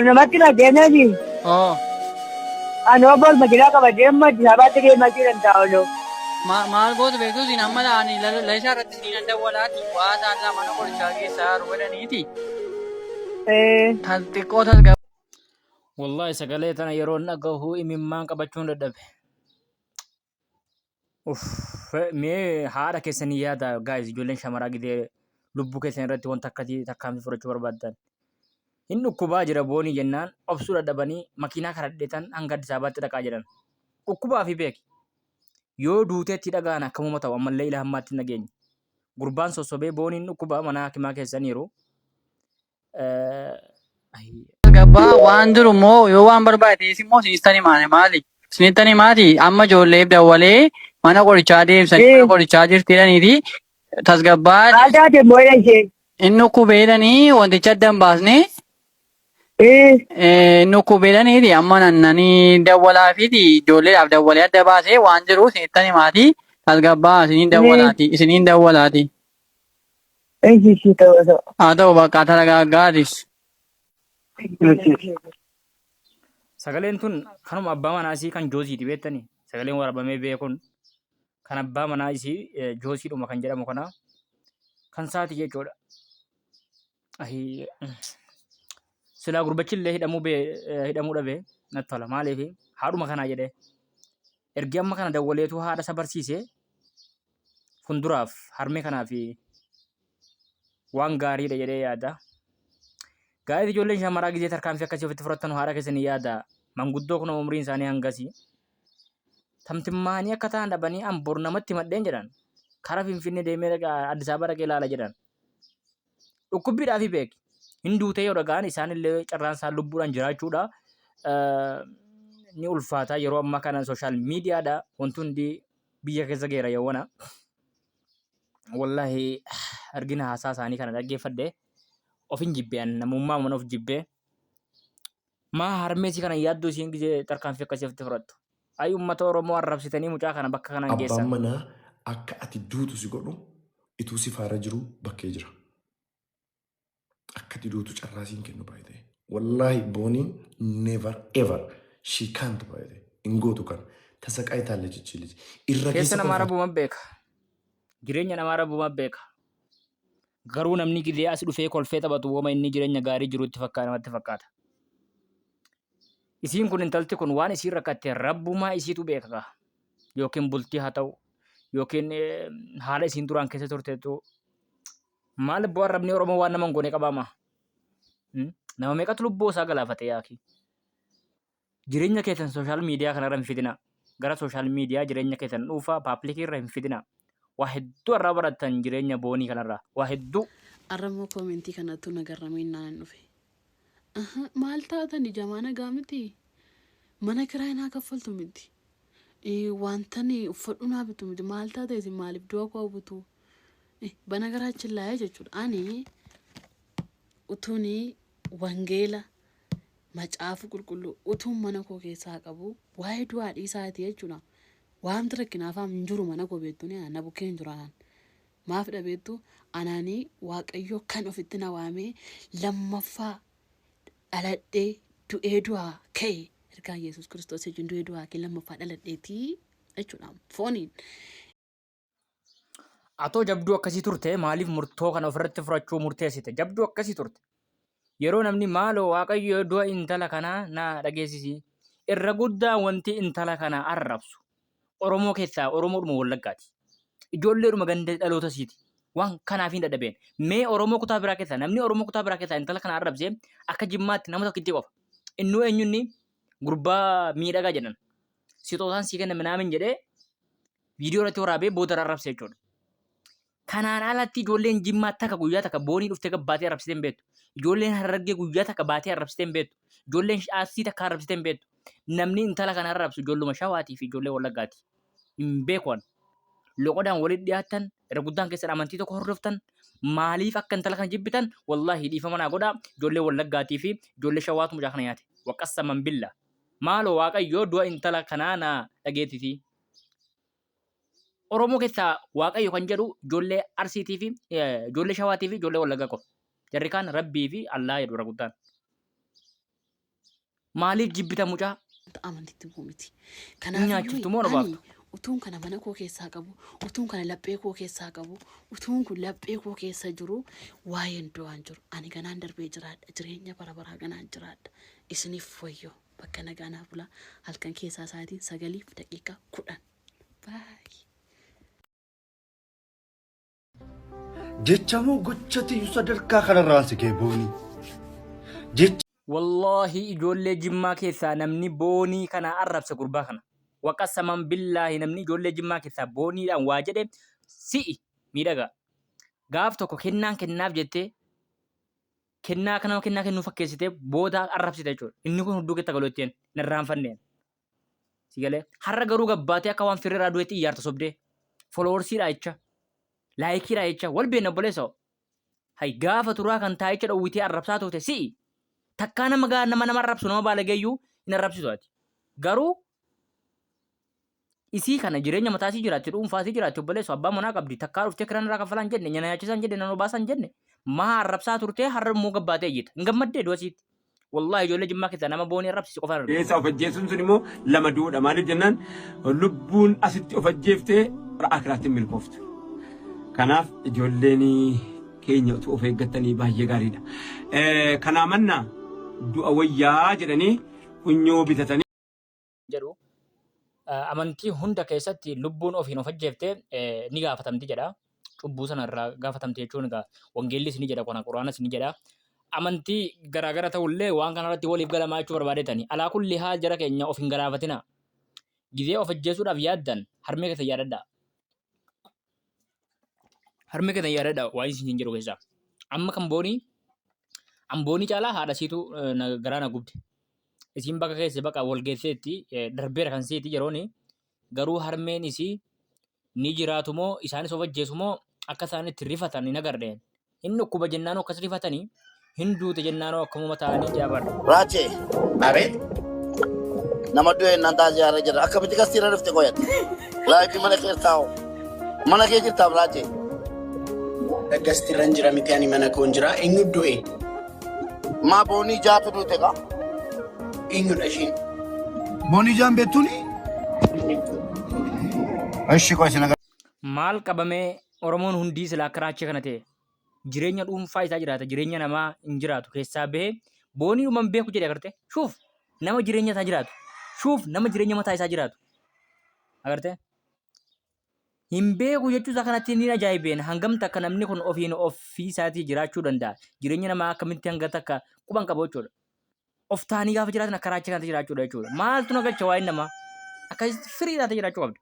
Namatti nageenyani. Oo. Ani obbo makiinaa qabadhee amma Addis Ababaatti deemaa jiran taa'oloo. Maal gootu beektu isin amma ani lalishaa irratti isiniin dawwalaati waa isaan mana qorichaa keessaa godhaniiti. Tan xiqqoo tasgabaa. Wallahi sagalee tana yeroo dhagahu imimmaan qabachuun dadhabe. Uff, mee haadha keessanii yaada guys, ijoolleen shamaraa gidee lubbuu keessan irratti wanta akkasii tarkaanfii fudhachuu barbaaddan. Hin dhukkubaa jira boonii jennaan obsuu dadhabanii makiinaa karadheetan hanga Addis Ababaatti dhaqaa jedhan. Dhukkubaa fi beeki. Yoo duuteetti dhaga'an akkamuma ta'u ammallee ila hammaatti hin dhageenye. Gurbaan sossobee booniin dhukkubaa mana hakimaa keessaniiru. Gabbaa waan jiru immoo yoo waan barbaade immoo isinittan himaane maali? Isinittan himaati amma ijoolleef dawwalee mana qorichaa deemsanii mana qorichaa jirti jedhaniiti tasgabbaa Maal taate immoo ishee? Inni dhukkubeedhanii wanticha adda hin baasne inni dhukkubeedhaniiti amma nannanii dawwalaafiiti ijoolleedhaaf dawwalee adda baasee waan jiru isinittan himaati tasgabbaa isiniin dawwalaati isiniin dawwalaati. Ishi ishi ta'u ta'u. Haa ta'u bakka taragaaggaadis. Sagaleen tun kanuma abbaa manaa isii kan Joosiiti beektani. Sagaleen waraabamee beekun kan abbaa manaa isii Joosiidhuma kan jedhamu kana kan saati jechuudha. Ahii, Silaa gurbachi illee hidhamuu bee hidhamuu dhabe natti tola. Maaliif haadhuma kanaa jedhee ergi amma kana dawwaleetu haadha isa barsiise funduraaf harmee kanaaf waan gaariidha jedhee yaada. Gaa'eef ijoolleen shamaraa gizee tarkaanfii akkasii ofitti fudhatan haadha keessanii yaada. Manguddoo kun umriin isaanii hangasii. Tamtimmaanii akka ta'an dhabanii an bor namatti himadheen jedhan. Kara Finfinnee deemee Addis Ababa dhaqee ilaala jedhan. Dhukkubbiidhaafi beeki. Hin duutee yoo dhaga'an isaanillee carraan isaan lubbuudhaan jiraachuudha. Ni ulfaata yeroo ammaa kana sooshaal miidiyaadha wanti hundi biyya keessa geera yawwana. Wallahi argina haasaa isaanii kana dhaggeeffadhe ofin jibbe an namummaa mana of jibbe. Maa harmee isii kana yaaddoo isiin gizee tarkaanfii akkasii ofitti fudhattu. Ayi uummata Oromoo arrabsitanii mucaa kana bakka kanaan Abbaan geessan. manaa akka ati duutu si godhu ituu si faara jiruu bakkee jira. Akka ati duutu carraa siin kennu baay'ee. Wallaahi booniin never ever she can't baay'ee. Hin gootu kana. Tasaqaayi ichi liji. Irra Keessa keessa namaa kolfaa rabbuma beeka. Jireenya namaa rabbuma beeka. Garuu namni gizee as dhufee kolfee taphatu woma inni jireenya gaarii jiru itti fakkaata namatti fakkaata. Isiin kun intalti kun waan isiin rakkatte rabbumaa isiitu beeka kaa. Yookiin bultii haa ta'u yookiin haala isiin duraan keessa turteetu maal bu'aa arrabni Oromoo waan nama hin goone qabaama. Nama meeqatu lubbuu isaa galaafate yaaki. Jireenya keessan sooshaal miidiyaa kanarra hin fidina. Gara sooshaal miidiyaa jireenya keessan dhuunfaa paaplikii irra hin fidina. Waa hedduu irraa barattan jireenya boonii kanarraa. Waa hedduu. Arra immoo koomentii kanattu na garrameen naanan dhufe. Aha, maal taatani jamaa nagaa miti? Mana kiraay naa kaffaltu miti? Wantani uffadhu naa bitu miti? Maal taate isin maaliif du'a koo butu? Bana garaachin laayee jechuudha. Ani utuuni wangeela macaafa qulqulluu utuun mana koo keessaa qabu waa'ee du'aa dhiisaati jechuudha. Waamti rakkinaafaa hin jiru mana koo beektuuni na bukkee hin jiru anaan. Maaf dha beektu anaanii Waaqayyo kan ofitti na waamee lammaffaa dhaladhee du'ee du'aa ka'e ergaa Yesuus Kiristoos wajjin du'ee du'aa ka'e lammaffaa dhaladheetii jechuudha fooniin. Atoo jabduu akkasii turte maaliif murtoo kana ofirratti fudhachuu murteessite? Jabduu akkasii turte. Yeroo namni maaloo Waaqayyo du'a intala kanaa na dhageessisi. Irra guddaa wanti intala kana arrabsu Oromoo keessaa Oromoodhuma Wallaggaati. Ijoolleedhuma ganda dhaloota isiiti. Waan kanaaf hin dadhabeen. Mee Oromoo kutaa biraa keessaa namni Oromoo kutaa biraa keessaa intala kana arrabse akka Jimmaatti nama tokkitti qofa. Innuu eenyunni gurbaa miidhagaa jedhan. Sixootaan sii kenna minaamin jedhee viidiyoo irratti waraabee booda arrabse jechuudha. Kanaan alatti ijoolleen Jimmaa takka guyyaa takka boonii dhuftee gabbaatee arrabsitee hin beektu. Ijoolleen Harargee guyyaa takka baatee arrabsitee hin beektu. Ijoolleen Arsii takka arrabsitee hin beektu. Namni intala kana arrabsu ijoolluma Shawaatii fi ijoollee Wallaggaati. Hin beeku an. Loqodaan walitti dhiyaattan irra guddaan keessan amantii tokko hordoftan maaliif akka intala kana jibbitan wallaahi dhiifama naa godhaa ijoollee Wallaggaatii fi ijoollee Shawaatu mucaa kana nyaate. Waqassaman billa. Maaloo Waaqayyoo du'a intala kanaa naa dhageetisi. Oromoo keessaa Waaqayyo kan jedhu ijoollee Arsiitii fi ijoollee Shawaatii fi ijoollee Wallaggaa qofa. Jarri kaan Rabbii fi Allaa jedhu irra guddaan. Maaliif jibbita mucaa? Wanta amantitti bu'u miti. Hin Kanaafiyyuu nyaachiftu moo ani obaaftu? utuun kana mana koo keessaa qabu, utuun kana laphee koo keessaa qabu, utuun kun laphee koo keessa jiru waa'een du'aan jiru. Ani ganaan darbee jiraadha. Jireenya bara baraa ganaan jiraadha. Isiniif wayyoo. Bakka nagaa naa bulaa. Halkan keessaa sa'aatiin 9:10. Baay'ee. Jecha moo gochatiyyuu sadarkaa kanarraan si ga'e boonii. Jecha Wallaahi ijoollee jimmaa keessaa namni boonii kana arrabse gurbaa kana. Waqasaman billaahi namni ijoollee jimmaa keessaa booniidhaan waa jedhe si'i miidhagaa. Gaaf tokko kennaan kennaaf jettee kennaa akka nama kennaa kennuu fakkeessitee booda arrabsite jechuudha. Inni kun hudduu keetta galuu ittiin hin irraanfanneen. Si galee har'a garuu gabbaatee akka waan firri irraa du'etti iyyaarta sobdee. Followersiidhaa jecha. Laayikiidhaa jecha wal beekna obboleessa. Hay gaafa turaa kan taa'icha dhowwitee arrabsaa turte si'i. Takkaa nama gaa nama nama arrabsu nama baalageeyyuu hin arrabsitu ati. Garuu isii kana jireenya mataa isii jiraatti dhuunfaa isii jiraatti obboleessa abbaa manaa qabdi takkaa dhuftee kiraan irraa kaffalaa hin jenne nyana nyaachisaa hin jenne nan obaasaa hin jenne maa arrabsaa turtee har'a immoo gabbaatee iyyita hin gammaddee du'a isiitti. Wallaahi ijoollee jimmaa keessaa nama boonii arrabsisi qofaan argina. Keessa of ajjeesuun sun immoo lama du'uudha. Maaliif jennaan lubbuun asitti of ajjeeftee akiraatti hin milkooftu. Kanaaf ijoolleen keenya utuu of eeggatanii baay'ee gaariidha. Kanaa mannaa du'a wayyaa jedhanii funyoo bitatanii. jedhu amantii hunda keessatti lubbuun ofiin of ajjeefte ni gaafatamti jedha. Cubbuu sana irraa gaafatamti jechuun egaa wangeellis ni jedha kana quraanas ni jedha. Amantii garaagara ta'ullee waan kanarratti waliif galamaa jechuu barbaadetani. Alaa kulli haal jara keenya of hin galaafatina. Gizee of ajjeesuudhaaf yaaddan harmee keessan yaadadhaa. Harmee keessan yaadadhaa waan isin jedhu keessaa. Amma kan boonii an boonii caalaa haadha siitu garaa na gubde. Isiin bakka keessa baqa wal geesseetti darbeera kan siiti yerooni garuu harmeen isii ni jiraatu moo isaanis of ajjeesu moo akka isaan itti rifatan hin agarre. Hin dhukkuba jennaanoo akkas rifatanii hin duute jennaanoo akkamuma ta'anii jaabar. Raache Abeet. nama du'e naan taaziyaarra jira. Akkamitti kastiirra dhufte qoyate? Laayifii mana kee taa'u. Mana kee jirtaaf Raache? Gastirra hin jira miti ani mana koon jira. Eenyu du'e? Maa boonii jaatu duute kaa? Eenyudha ishiin? Boonii jaan beektuuni? Ishi qoy isin Maal qabamee Oromoon hundii silaa akka raachee kana ta'e jireenya dhuunfaa isaa jiraata jireenya namaa hin jiraatu keessaa bahee boonii dhuman beeku jedhe agarte shuuf nama jireenya isaa jiraatu shuuf nama jireenya mataa isaa jiraatu agarte Hin beeku jechuu isaa kanatti ni ajaa'ibeen hangam takka namni kun ofiin ofii isaatii jiraachuu danda'a. Jireenya namaa akkamitti hanga takka quban qabu jechuudha. Of ta'anii gaafa jiraatan akka raachee kanatti jiraachuudha jechuudha. Maaltu na galcha waa'een namaa? Akkasitti firii taatee jiraachuu qabda.